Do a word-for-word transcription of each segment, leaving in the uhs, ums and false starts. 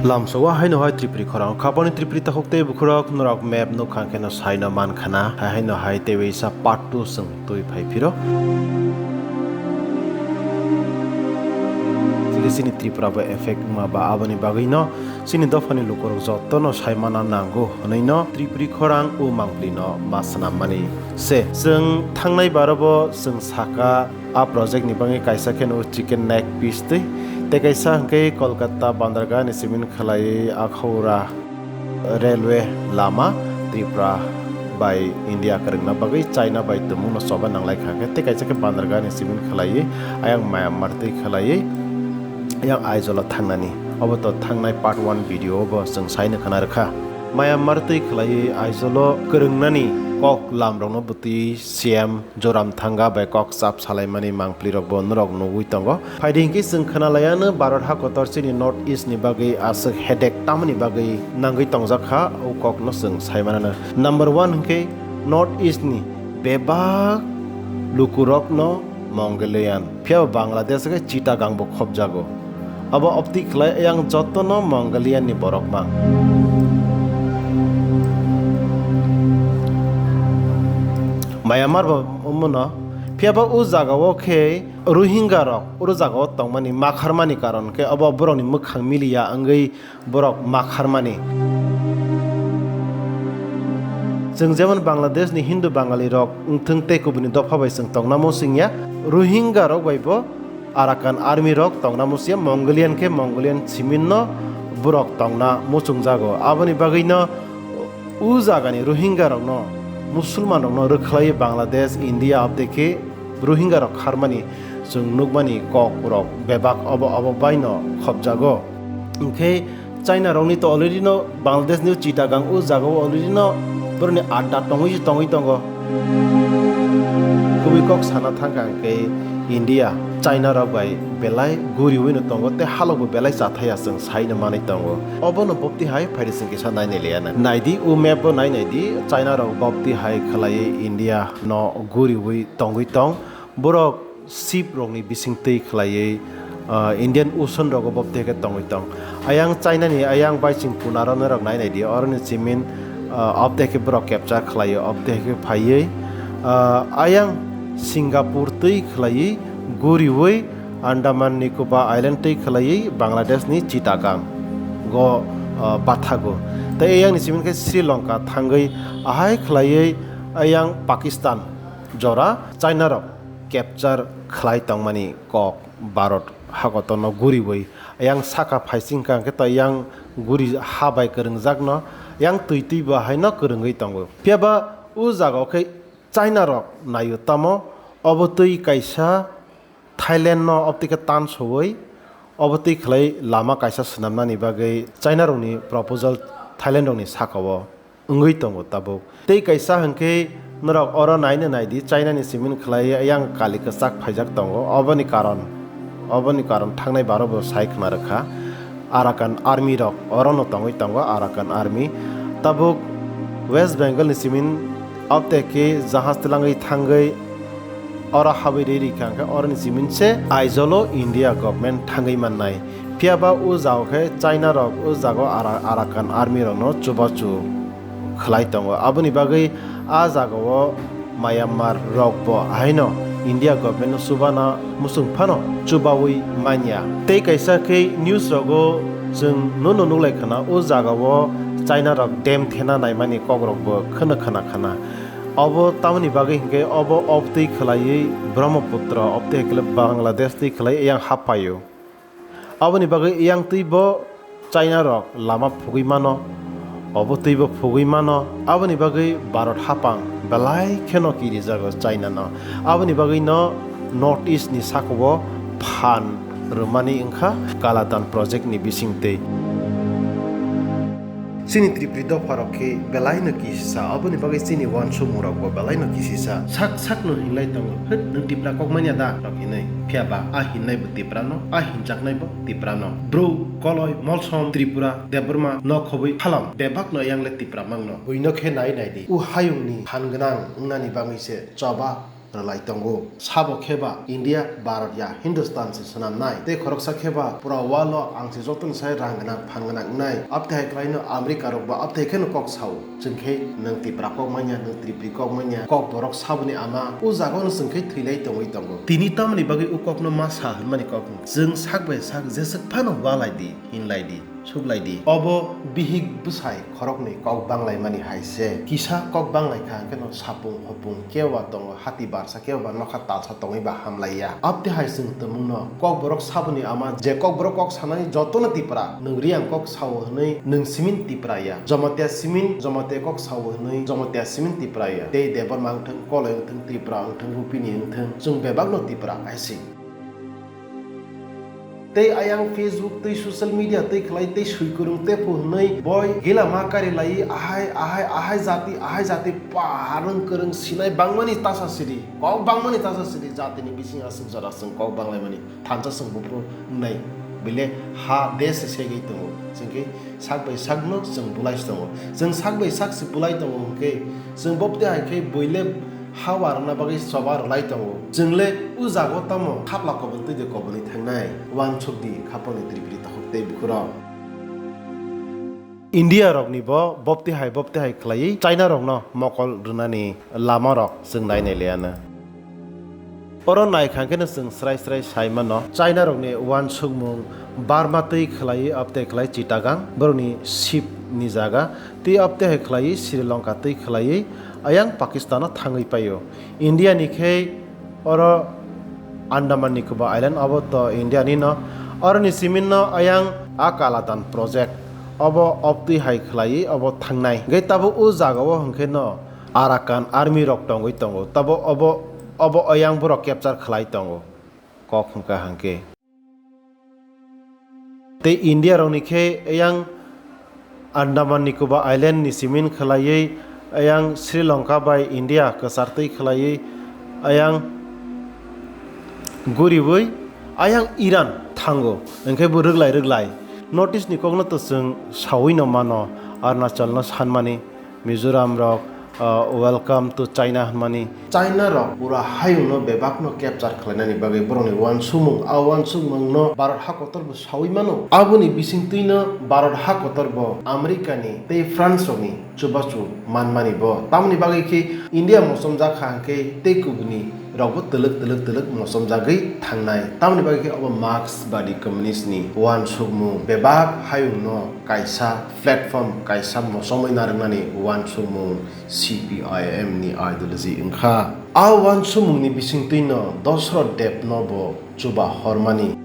Lamsao haino hai Tripuri khorang. Khapani Tripuri takhuk tei bukhurok norok map nukha kheno saino mankha na. Hai haino hai teiwi sa part two chwng twi phai phiro. Chili chini Tripura bo effect wngma ba aboni bagwino chini dophani lukurok jotono saimana nango hwnwino Tripuri khorang o mangpli no ma swnammani se. Chwng thangnai baro bo chwng saka a project ni bagwi kaisa kheno chicken neck piece twi tei kaisa hwnkhe Kolkata Bandargah ni simin khwlaiwi Akhora railway lama Tripura bai India kwrwngna bagwi China bai tumungno choba nanglai kha khe tei kaisa khe Bandargah ni simin khwlaiwi ayang Myanmar twi khwlaiwi ayang Aizawl o thangnani. Obo to thangnai part one video o bo chwng saino khna rwkha. Myanmar twi khwlaiwi Aizawl o kwrwngnani kok lamrokno bwtwi C M Zoramthanga bai kok chap salaimani mangpli rok bo norok nugwi tongo. Phaidi hinkhe chwng khwna laiano Bharat hakotor chini North East ni bagwi aswk headache tamoni bagwi nangwi tongjak kha, o kok no chwng sai manana. Number one hinkhe North East ni bebak lukurok no Mongolian, phiya Bangladesh khe Chittagong bo khopjago. Abo opti khlai yang jotono Mongolian ni borok mang. Myanmar bo wngmano, phiya ba o jaga o khe Rohingya rok o jaga o tongmani makharmani karon khe abo borok ni mwkhang miliya wngwi borok makharmani. Chwng jemon Bangladesh ni Hindu Bangali rok wngthwng tei kubuni dopha bai chwng tongna muchungya, Rohingya rok bai bo Arakan Army rok tongna muchungya, Mongolian khe Mongolian simin no borok tongna muchungjago. Aboni bagwi no o jaga ni Rohingya rok no, Musulman rok no rwkhlai Bangladesh, India abde khe Rohingya rok kharmani chwng nukmani kok rok bebak obo obo bai no khopjago. Hinkhe China rokni to already no Bangladesh ni Chittagong o jaga o already no borokni adda tongwi tongwi tongo. Kubui kok sana thangkha hinkhe India China rok bai belai guriwi no tongo tei halok bo belai chathaya chwng sai no manwi tongo. Obo no bopti hai phaidi chwng kisa nai nai liya na. Naidi o map bo nai naidi China rok bopti hai khwlaiwi India no guriwi tongwi tong. Borok ship rokni bising twi khwlaiwi, ah, Indian Ocean rogo bopti khe tongwi tong. Ayang China ni ayang baising punaro norok nai naidi, oroni simin, ah, obte khe borok capture khwlaio, obte khe phaiwi, ah, ayang Singapore twi khwlaiwi guriwi Andaman Nicobar Island twi khwlaiwi Bangladesh ni Chittagong go, ah, bathago. Tei ayang ni simin khe Sri Lanka thangwi ahai khwlaiwi ayang Pakistan jora China rok capture khlai tongmani kok Bharat hakotorno guriwi ayang saka phaising kha, hwnkhe to ayang guri ha bai kwrwngjakno ayang twi twi bo haino kwrwngwi tongo. Phiya ba o jaga o khe China rok naio tamo obo twi kaisa Thailand no obtwi khe tan sowi obo twi khlai lama kaisa swnamnani bagwi China rokni proposal Thailand rokni saka o wngwi tongo tabuk. Tei kaisa hwnkhe norok oro naina naidi, China ni simin khlai ayang kali kwchak phaijak tongo. Oboni karon, oboni karon thangnai baro bo sai khna rwkha. Arakan Army rok orono tongwi tongo, Arakan Army. Tabuk West Bengal ni simin obte khe jahaj twlangwi thangwi oro habwi rwi rikha, hwnkhe oroni simin se Aizawl o India government thangwi mannai. Phiya ba o jaga khe China rok o jaga o Ara-, Arakan Army rokno chubachu khlai tongo. Aboni bagwi a jaga o Myanmar rok bo haino India government no chubana muchung phano chubawi manya. Tei kaisa khe news rogo chwng nono nuklai khna o jaga o China rok dam thena naimani kok rok bo khwna khna khna. Obo tamoni bagwi hinkhe obo obtwi khwlaiwi Brahmaputra, obtwi khwlai Bangladesh twi khwlai yang haphaio. Aboni bagwi yang twi bo China rok lama phugwi mano, obo twi bo phugwi mano. Aboni bagwi Bharat hapang belai kheno kirijago China no. Aboni bagwi no North East ni saka o phan rwmani wngkha Kaladan project ni bising twi. Chini Tripuri dopha rok khe belai no kisisa, aboni bagwi chini uansukmung rok bo belai no kisisa. Sak sak no hinlai tongo, "Hwt, nwng Tipra kok manya da?" rok hinwi. Phiya ba a hinnai bo Tipra no, a hinjaknai bo Tipra no. Bru, Koloi, Molsom, Tripura, Debbarma, Nokhobwi, Halong, bebak no yang le Tipra mang no. Buino khe nai nai di, o hayung ni phan gwnang wngnani bagwi se choba rwlai tongo. Sabo khe ba India, Bharat ya Hindustan se swnamnai. Tei khoroksa khe ba pura world o ang se jotono sai rang gwnang, phan gwnang wngnai. Abtwi hai khlaino America rok ba abtwi kheno kok sao. Chwng khe nwng Tipra kok manya, nwng Tripuri kok manya, kok borok saboni ama, o jaga no chwng khe thwilai tongwi tongo. Tini tamoni bagwi o kok no ma sa hwnmani kok hwn. Chwng sak bai sak jeswk phano walai di, hinlai di, suklai di. Obo bihik bwsai khoroknwi kok banglaimani hai se. Kisa kok banglaikha hwnkhe no sapung hopung kebo tongo, hati barsa kebo ba nokha talsa tongwi ba hamlaiya. Abtwi hai chwng tongmungno kok borok saboni ama je kok borok kok sanani jotono Tipra, nwng Riyang kok sao hwnwi nwng simin Tipra ya. Jamatia simin, Jamatia kok sao hwnwi Jamatia simin Tipra ya. Tei Debbarma wngthang, Koloi wngthang, Tripura wngthang, Rupini wngthang, chwng bebakno Tipra hai se. Tei ayang Facebook tei social media tei khlai tei sui kwrwng tepho hwnwi boi gila ma kari lai ahai, ahai, ahai jati, ahai jati parwng kwrwng sinai bangmani tasa sidi, kok bangmani tasa sidi jatini bising aswk jora chwng kok banglaimani thansa chwng buphuru wngnai bile ha de se segwi tongo. Chwng khe sak bai sakno chwng bulai se tongo. Chwng sak bai sak se bulai tongo hwnkhe chwng bopte hai khe buile ha warwkna bagwi choba rwlai tongo. Chwngle o jaga o tamo khapla kobon twi de kobonwi thangnai? Uansuk di khapangni Tripuri takhuk tei bukhurok. India rokni bo bopti hai bopti hai khlaiwi China rokno mokol rwnani lama rok chwng nai nai liano. Oro naikha khe no chwng srai srai sai mano China rokni uansukmung Burma twi khlaiwi abtei khlai Chittagong borokni sip ni jaga tei abtei hai khlaiwi Sri Lanka twi khlaiwi ayang Pakistan o thangwi paio. India ni khe oro Andaman Nicobar Island obo to India ni no. Oro ni simin no ayang a Kaladan project obo obtwi hai khlaiwi obo thangnai. Hwnkhe tabuk o jaga o hwnkhe no Arakan army rok tongwi tongo. Tabuk obo, obo ayang borok capture khlai tongo. Kok hwnkha hwnkhe. Tei India rokni khe ayang Andaman Nicobar Island ni simin khlaiwi ayang Sri Lanka bai India kwchartwi khlaiwi ayang guriwi ayang Iran thango, hwnkhe bo rwglai rwglai. North East ni kokno to chwng saui no mano, Arunachal no sanmani. Mizoram rok, ah, welcome to China hwnmani. China rok pura hayung no bebak no capture khlainani bagwi borokni uansukmung, a uansukmung no Bharat hakotor bo saui mano. Aboni bisingtwi no Bharat hakotor bo America ni tei France rokni chubachu manmani bo. Tamoni bagwi khe India mochomjak kha hwnkhe tei kubuni rokbo twlwk twlwk twlwk mochomjagwi thangnai. Tamoni bagwi khe obo Marx badi communist ni uansukmung bebak hayung no kaisa platform kaisa mochomwi narwknani uansukmung C P I M ni ideology wngkha. A uansukmungni bisingtwi no Dosrot Dev no bo chuba hormani.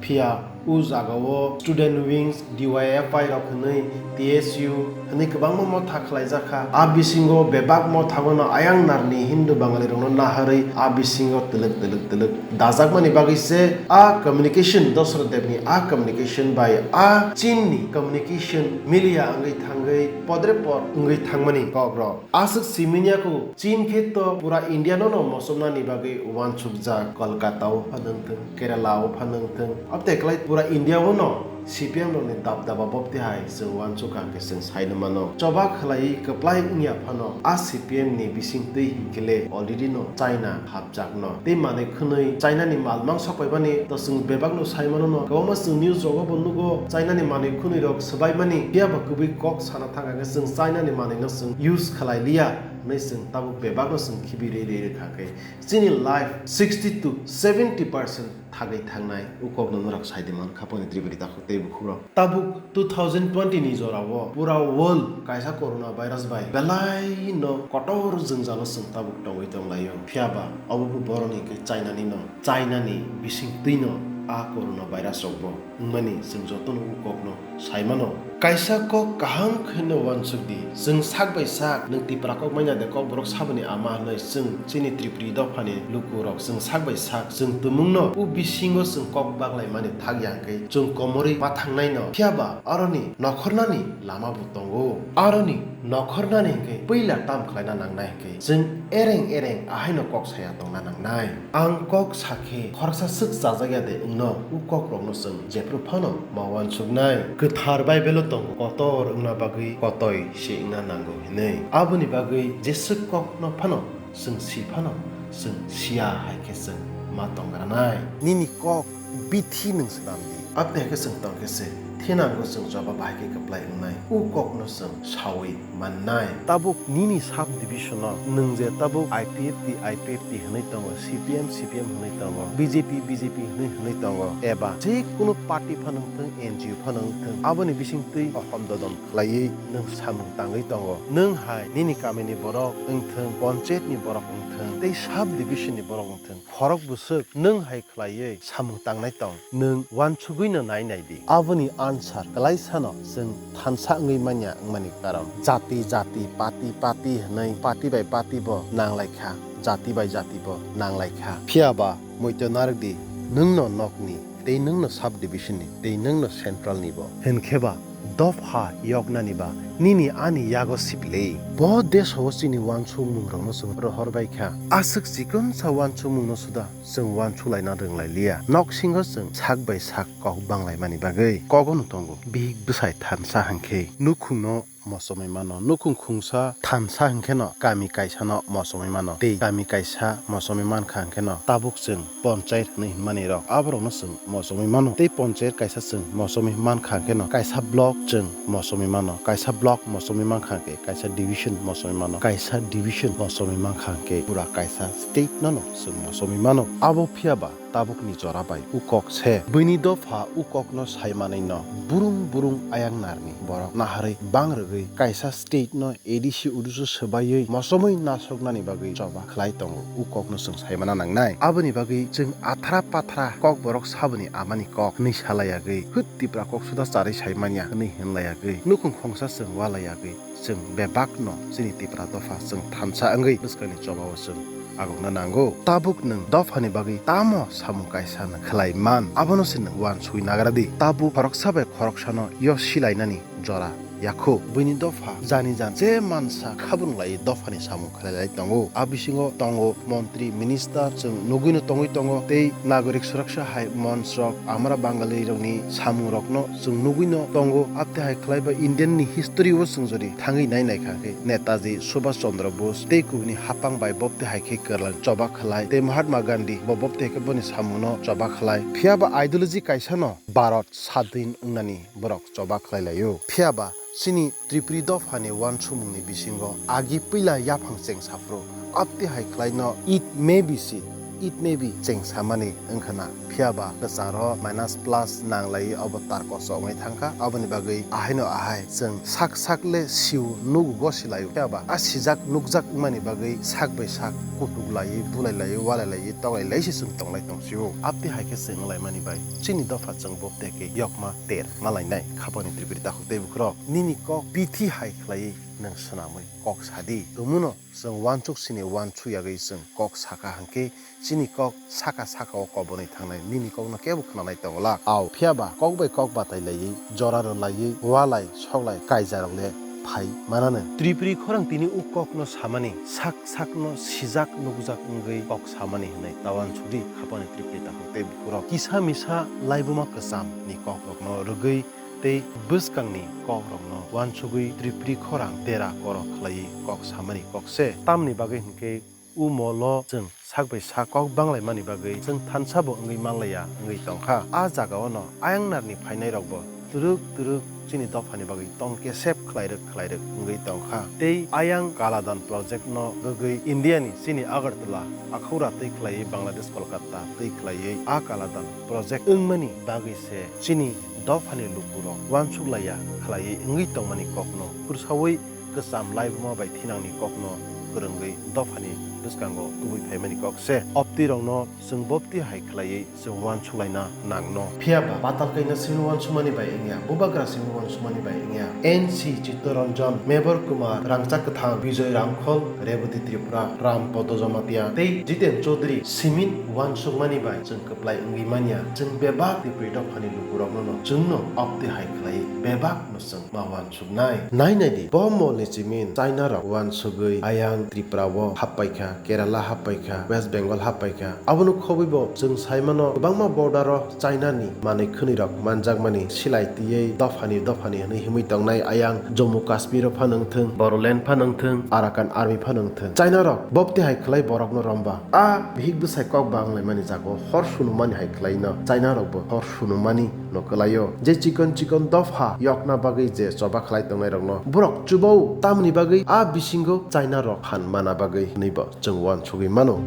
Phiya o jaga o student wings, D Y F I rok hwnwi T S U hwnwi kwbangma motha khlaijak kha. A bisingo bebak motha bono ayang narni Hindu Bangali rokno naharwi a bisingo twlwk twlwk twlwk dajakmani bagwi se a communication Dosrot Dev ni a communication bai a Chin ni communication miliya wngwi thangwi podre pod wngwi thangmani kok rok. Aswk siminya kho, Chin khe to pura India no no mochomnani bagwi uansukjak, Kolkata o phano wngthung, Kerala o phano wngthung, abtei kwlai pura India o no C P M rokni dabdaba bopti hai chwng uansukha hwnkhe chwng saino mano. Choba khlaiwi kwplai wngya phano a C P M ni bisingtwi hinkhe le already no China hapjakno tei manwi khwnwi China ni mal mangsa paimani to chwng bebak no saimano no, kwbangma chwng news rogo bo nugo China ni manwi khwnwi rok swbaimani, phiya ba kwbwi kok sana thang khe chwng China ni manwi no chwng use khlai liya hwnwi chwng tabuk bebak no chwng khibi rwi rwi rwkha khe chini life sixty to seventy percent thagwi thangnai. O kok no norok sai di man kha poni Tripuri takhuk tei bukhuk rok. Tabuk two thousand twenty ni jorao pura world kaisa corona virus bai belai no kotor jwngjalo chwng tabuk tongwi tonglaio. Phiya ba obo bo boroni hwnkhe China ni no. China ni bisingtwi no a corona virus rok bo wngmani chwng jotono o kok no sai mano. Kaisa kok kaham khe no uansuk di. Chwng sak bai sak nwng Tipra kok manya de kok borok saboni ama hwnwi chwng chini Tripuri dophani luku rok chwng sak bai sak chwng tumung no o bisingo chwng kok baglai mani thak ya hwnkhe chwng komorwi ma thangnai no. Phiya ba aroni nokhornani lama bo tongo. Aroni nokhornani hwnkhe puila tam khlaina nangnai hwnkhe chwng ereng ereng ahaino kok saya tongna nangnai. Ang kok sakhe khoroksa swk chajakya de wngno o kokrokno chwng jephru phano ma uansuknai. Kwthar Baibelo tongo kotor wngna bagwi kotoi se wngna nango hinwi. Aboni bagwi jeswk kokno phano Chwng si phano chwng siya hai khe chwng ma tong granai. Nini kok bithi nwng swnam di. Aboni hai khe chwng tong khe se thinango chwng choba bahai khe kwplai wngnai. O kokno chwng saui mannai. Tabuk nini sub division-o nwng je tabuk I P F T, I P F T hwnwi tongo, C P M, C P M hwnwi tongo, B J P, B J P hwnwi hwnwi tongo, eba je kunu party phano wng thung, N G O phano wng thung, aboni bisingtwi hohom dodom khlaiwi nwng samung tangwi tongo. Nwng hai nini kamini borok wng thung, ponchayatni borok wng thung, tei sub division-ni borok wng thung, phorok bwswk nwng hai khlaiwi samung tangnai tong, nwng uansugwino nai nai di. Aboni answer kwlaisano chwng thansa wngwi manya wngmani karon jati jati, party party hwnwi, party bai party bo nanglai kha, jati bai jati bo nanglai kha. Phiya ba muitu narwk di, nwngno nokni, tei nwngno sub division ni, tei nwngno central ni bo. Hinkhe ba dopha yoknani ba nini ani yago sipilei. Bo deso o chini uansukmung rokno chwng rohor bai kha. Aswk chikonsa uansukmung no suda chwng uansuk laina rwng lai liya. Nok singo chwng sak bai sak kok bang lai mani bagwi kogono tongo. Bihik bwsai thansa hinkhe nukhung no mochomwi mano. Nukhung khungsa thansa hinkhe no kami kaisa no mochomwi mano. Tei kami kaisa mochomwi mankha hinkhe no tabuk chwng ponchayat hwnwi hwnmani rok, aborokno chwng mochomwi mano. Tei ponchayat kaisa chwng mochomwi mankha hinkhe no kaisa block chwng mochomwi mano. Kaisa block mochomwi mankha hinkhe kaisa division mochomwi mano. Kaisa division mochomwi mankha hinkhe pura kaisa state no no chwng mochomwi mano. Abo phiya ba tabukni jora bai o kok se. Buini dopha o kokno sai manwi no burung burung ayang narni borok naharwi bang rwgwi kaisa state no A D C udusu swbaiwi mochomwi nasoknani bagwi choba khlai tongo. O kokno chwng sai mana nangnai. Aboni bagwi chwng athra pathra kokborok saboni amani kok hwnwi sa lai yagwi, hwt Tipra kok suda charwi sai manya hwnwi hwn lai yagwi, nukhung khongsa chwng wa lai yagwi, chwng bebakno chini Tipra dopha chwng thansa wngwi bwskangni chobao chwng agokna nango. Tabuk nwng dophani bagwi tamo samung kaisa nwng khlai man, abono se nwng uansugwi nagra di. Tabuk khoroksa bai khoroksano yo silainani jora yakho. Buini dopha jani jan je mansa khabung lai dophani samung khlai lai tongo. A bisingo tongo montri, minister, chwng nugwino tongwi tongo, tei nagorik suraksha hai monch rok, amra Bangali rokni samung rokno chwng nugwino tongo. Abte hai khlai ba Indian ni history o chwng jodi thangwi nai nai kha khe Netaji Subhash Chandra Bose tei kubuni hapang bai bopte hai khe kwrwng choba khlai, tei Mahatma Gandhi bo bopte hai khe boni samung no choba khlai. Phiya ba ideology kaisa no Bharat sadhin wngnani borok choba khlai laio. Phiya ba chini Tripuri dophani uansukmungni bisingo agi puila yaphang chengsa phuru abte hai khlaino it may be si, it may be chengsamani wngkhana. Phiya ba kwcharo minus plus nanglai obo tarko chongwi thangkha, aboni bagwi ahaino ahai chwng sak sak le siu nugo gosi laio. Phiya ba a sijak nukjak wngmani bagwi sak bai sak kutuk laiwi, bulai laiwi, walai laiwi, toklai laisi chwng tonglai tongsio. Abte hai khe chwng wnglaimani bai chini dopha chwng bopte khe yokma ter malainai. Khapani Tripuri takhuk tei bukhurok, nini kok bithi hai khlaiwi nwng swnamwi kok sadi. Tumuno chwng uansuk sini uansuk yagwi chwng kok sakha hinkhe chini kok saka saka o kobonwi thangnai, nini kokno kebo khwnanai tongwlak. Ao, phiya ba kok bai kok batai laiwi, jora rw laiwi, walai soklai kaijarok le phai manano. Tripuri khorang tini o kokno samani sak sakno sijak nukjak wngwi kok samani hwnwi ta uansukdi. Khapani Tripuri takhuk tei bukhurok kisa misa laibuma kwcham ni kokrokno rwgwi tei bwskangni kokrokno uansugwi Tripuri khorang dera koro khlaiwi kok samani kok se. Tamni bagwi hinkhe o molo chwng sak bai sak kok banglaimani bagwi chwng thansa bo wngwi manlaiya wngwi tongkha. A jagao no ayang narni phainairokbo twrwk twrwk chini dophani bagwi tong kesep khlairwk khlairwk wngwi tongkha. Tei ayang Kaladan project no rwgwi India ni chini Agartala, Akhaura twi khlaiwi Bangladesh Kolkata twi khlaiwi a Kaladan project wngmani bagwi se chini dophani lukurok uansuk laiya khlaiwi wngwi tongmani kokno pursawi kwcham laibuma bai thinangni kokno kwrwngwi dophani bwskango tubui phaimani kok se. Optirokno chwng bopti hai khlaiwi chwng uansuk laina nangno. Phiya ba patal kaina simi uansukmani bai wngya, bubagra simi uansukmani bai wngya. N C Chittaranjan, Mebor Kumar, Rangchak Kwthang, Bijoy Ramkhol, Reboti Tripura, Ram Podo Jamatia tei Jiten Chaudhary simin uansukmani bai chwng kwplai wngwi manya. Chwng bebak Tripuri dophani lukurokno no chwngno opti hai khlai bebak no chwng ma uansuknai. Nai nai di, bo mol ni chimin China rok uansugwi ayang Tripura o happai kha. Kerala happaikha, West Bengal happaikha. Abono khobwibo chwng saimano kwbangma border o China ni manwi khwnwi rok manjakmani silai twiwi dophani dophani hwnwi himwi tongnai, ayang Jammu Kashmir o phano wngthwng, Bodoland phano wngthwng, Arakan Army phano wngthwng. China rok bopti hai khlai borokno romba. A bihik bwsai kok banglaimani jago hor sunumani hai khlaino China rokbo hor sunumani no kwlaio. Je chikon chikon dopha yokna bagwi je choba khlai tongnairokno borok chubao, tamni bagwi a bisingo China rok phan mana bagwi hwnwibo chwng uansugwi mano.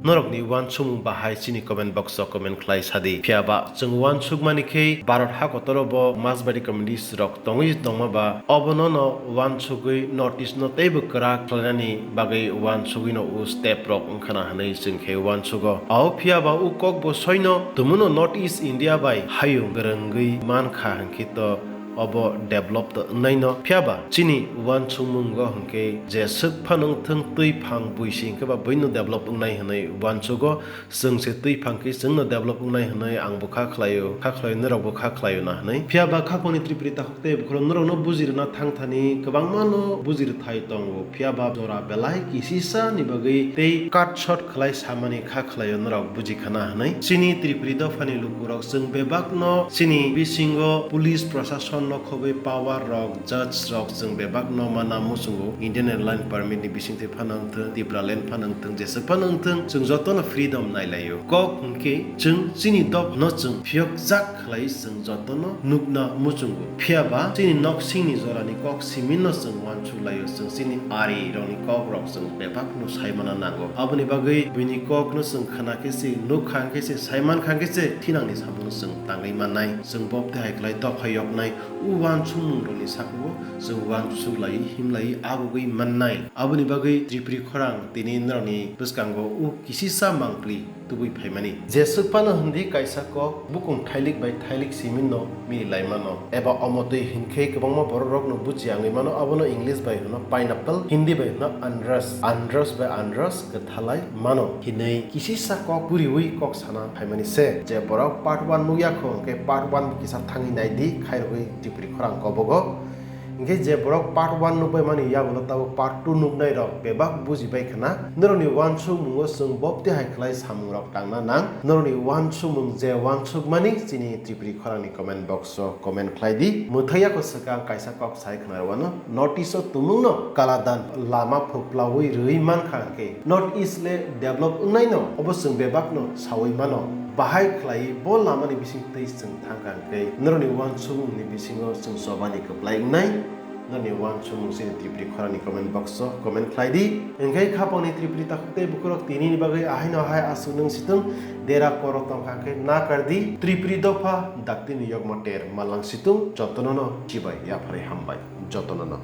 Norokni uansukmung bahai chini comment box o comment khlai sadi. Phiyaba chwng uansukmani khe Bharat hakotoro bo Majbari communities rok tongwi tongma ba obono no uansugwi North East no teibo kwrak khlainani bagwi uansugwi no o step rok wngkhana hwnwi chwng khe uansugo. Ao phiyaba o kok bo soino tumuno North East India bai hayung kwrwngwi mankha hwnkhe to obo develop to wngnai no. Phiyaba chini uansukmungo hwnkhe je swk phano wngthwng twi phang buisi hwnkhe ba buino develop wngnai hwnwi uansugo. Chwng se twi phang khe chwngno develop wngnai hwnwi ang bo kha khlaio, kha khlaio, norok bo kha khlaio na hwnwi. Phiyaba khapangni Tripuri takhuk tei bukhurok norokno bujirwna thangthani kwbangmano bujirwthai tongo. Phiyaba jora belai kisisa ni bagwi tei cut short khlai samani kha khlaio norok buji khana hwnwi. Chini Tripuri dophani lukurok chwng bebakno chini bisingo police proshasonno khobwi power rok, judge rok chwng bebakno mana muchungo. Indian Airline permit ni bisingtwi phano wngthwng, Tipraland phano wngthwng, jeswk phano wngthwng, chwng jotono freedom nailaio. Kok hwnkhe chwng chini dophano chwng phiyokjak khlai chwng jotono nukna muchungo. Phiyaba chini noksingni jorani kok siminno chwng uansuk laio, chwng chini ari rokni kok rok chwng bebakno saimana nango. Aboni bagwi buini kokno chwng khna khe se, nuk kha khe se, saiman kha khe se, thinangni samungno chwng tangwi mannai. Chwng bopti hai khlai dopha yoknai, o uansukmung rokni sakao chwng uansuk lai, him lai, agugwi mannai. Aboni bagwi Tripuri khorang tini norokni bwskango o kisisa mangpli tubui phaimani. Jeswk phano hwndi kaisa kok bukung thailik bai thailik siminno mili laimano. Eba omo twi hinkhe kwbangma borok rokno buji wngwi mano, abono English bai hwno pineapple, Hindi bai hwno anras, anras bai anras kwthalai mano hinwi kisisa kok puriwi kok sana phaimani se. Je borok part one nukya kho hwnkhe part one bo kisa thangwi naidi, khairogwi Tripuri khorang kobogo. Hingke je borok part one nukbai mani yagulo tabuk part two nuknai rok bebak bujibai khna. Norokni uansukmungo chwng bopti hai khlai samung rok tangna nang. Norokni uansukmung je uansukmani chini Tripuri khorangni comment box o comment khlai di. Mwthai yako swkang kaisa kok sai khna rwano. North East o tumungno kaladan lama phuklawi rwi mankha hingke North East le develop wngnaino obo chwng bebakno sawi mano. Bahai khlai bo lamani bising twi chwng thangkha hwnkhe norokni uansukmungni bisingo chwng chobani kwplai wngnai. Norokni uansukmung chini Tripuri khorangni comment box o comment khlai di. Hwnkhe khapangni Tripuri takhuk tei bukhurok tinini bagwi ahaino ahai aswk nwng situng dera koro tongkha hwnkhe nakar di. Tripuri dopha daktini yokmo ter malang situng jotonono chibai yapharwi hambai jotonono.